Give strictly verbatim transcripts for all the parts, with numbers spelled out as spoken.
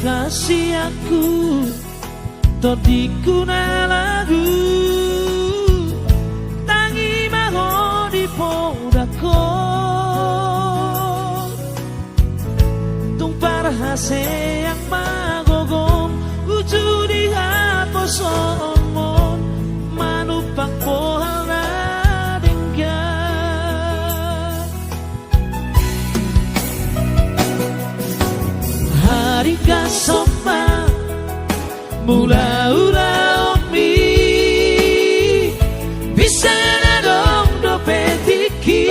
Hasianku, tondingku na lagu, tangi ma ho di podahon. Tung parhaseang ma gogom, uju di haposoonmon, manumpak bohal na denggan. Haringgason ma mula ulaonmi, bisa na adong dope tingki.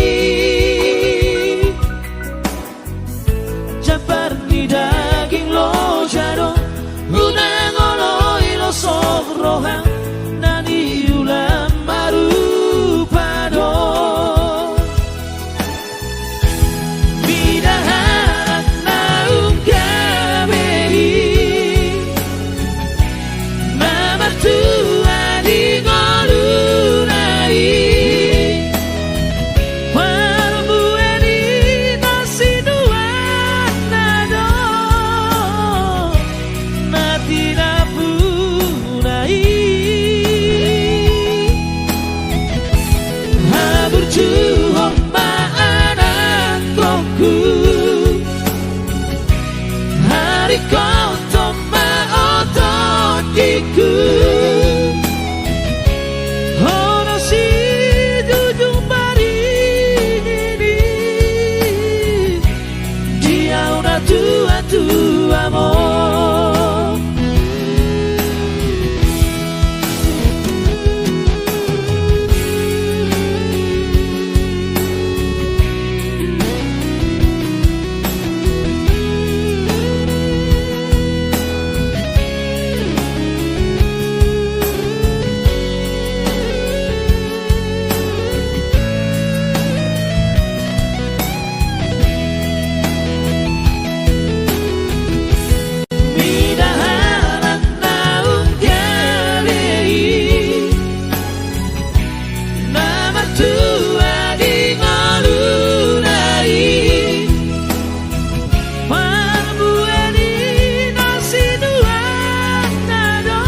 Jambar ni daging loja do, unang oloi losok roham, na niula marupa do. Mida halak naung gabe i, na martua di ngoluna i. Parbue ni na sinuanna do na tinapuna i. Haburjuhon ma anakkonku, haringkothon ma otondingku. Hono sijujung paringini di au na tuatuamon. Mida halak naung gabe i, na martua di ngoluna i. Parbue ni na sinuanna do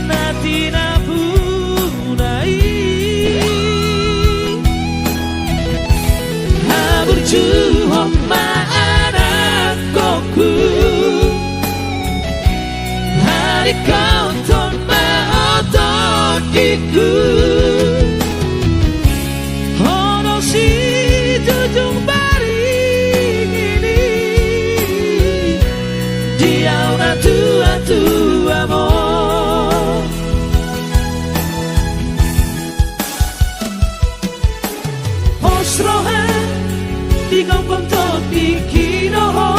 na tinapuna i. Haburjuhon ma anakkonku, haringkothon ma otondingku. Hono sijujung paringini di au na tuatuamon. Pos roha, tingkos tondingki do ho.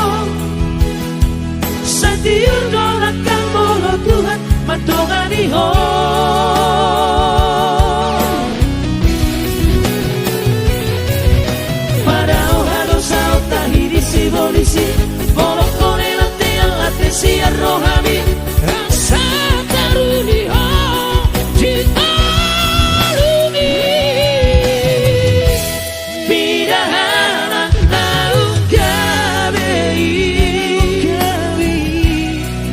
Sai tiur do langkam molo Tuhan mandongani ho. Padaoha do saut tahi di sibolis i, bolongkone lantean lante sian rohami. Asa taruli ho di ngolumi. Mida halak naung gabe i,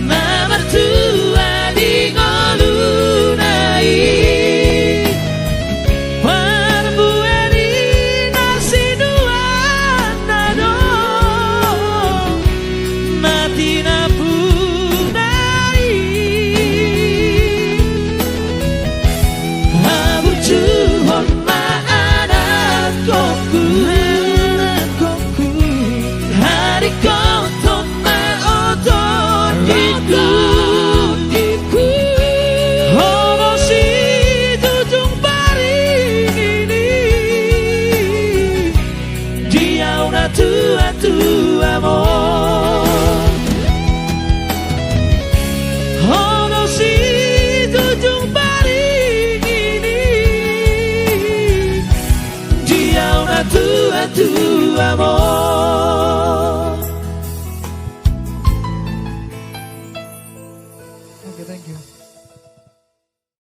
na martua di ngoluna i. Parbue ni na sinuanna do na tinapuna i. Haburjuhon ma anakkonku, anakkonku, haringkothon ma otondingku. Hono sijujung paringini di au na tuatuamon. Hono sijujung paringini di au na tuatuamon.